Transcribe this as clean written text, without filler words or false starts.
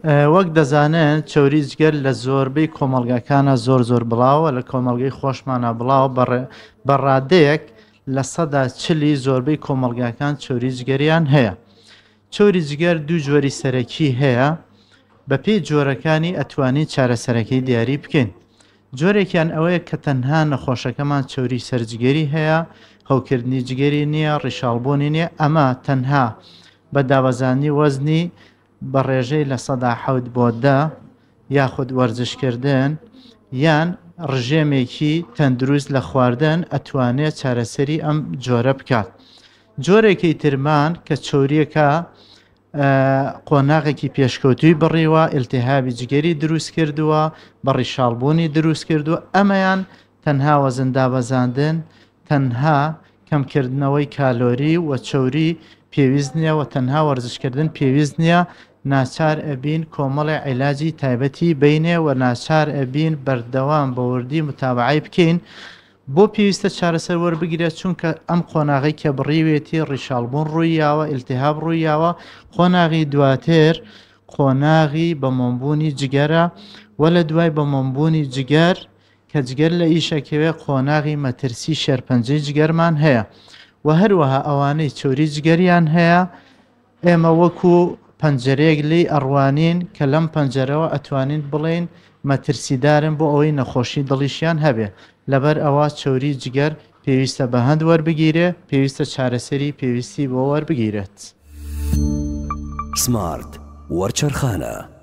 وەک دەزانن چەوری جگەر لە زۆربەی کۆمەڵگاکانە زۆر زۆر بڵاوە، لە کۆمەڵگەی خۆشمانە بڵاوە بە ڕادەیەک 40% زۆربەی کۆمەڵگاکان چەوری جگەریان هەیە. چەوری جگەر دوو جۆری سەرەکی هەیە، بەپێی جۆرەکانی ئەتوانین چارەسەرەکەی دیاری بکەین. جۆرێکیان ئەوەیە کە تەنها نەخۆشەکەمان چەوری سەر جگەری هەیە، هەوکردنی جگەری نییە، ڕیشاڵبوونی نییە، ئەمە تەنها بە دابەزاندنی وەزنی بە ڕێژەی 7% بۆ 10 یاخود وەرزشکردن یان ڕژێمێکی تەندروست لە خواردن ئەتوانێت چارەسەری ئەم جۆرە بکات. جۆرێکی ترمان کە چەوریەکە قۆناغێکی پێشکەوتووی بڕیوە، ئیلتیهابی جگەری دروست کردووە، بە ڕیشاڵبوونی دروست کردووە، ئەمەیان تەنها وەزن دابەزاندن، تەنها کەمکردنەوەی کالۆری و چەوری پێویست نییە و تەنها وەرزشکردن پێویست نییە، ناچار ئەبین کۆمەڵێ عیلاجی تایبەتی بینێ و ناچار ئەبین بەردەوام بە وردی متابعەی بکەین. بۆ پێویستە چارەسەر وەربگیرێت؟ چونکە ئەم قۆناغەی کە بڕیوێتی ڕیشاڵبوون ڕووی یاوە، ئیلتیهاب ڕووی یاوە، قۆناغی دواتر قۆناغی بەمۆمبوونی جگەرە و لە دوای بەمۆمبوونی جگەر کە جگەر لە ئیشەکەوێ قۆناغی مەترسی شێرپەنجەی جگەرمان هەیە و هەروەها ئەوانەی چەوری جگەریان هەیە ئێمە وەکو پەنجەرەیەک لێی ئەڕوانین کە لەم پەنجەرەوە ئەتوانین بڵێین مەترسیدارن بۆ ئەوەی نەخۆشی دڵیشیان هەبێ، لەبەر ئەوە چەوری جگەر پێویستە بە هەند وەربگیرێ، پێویستە چارەسەری پێویستی بۆ وەربگیرێت. سمارت وەرچەرخانە.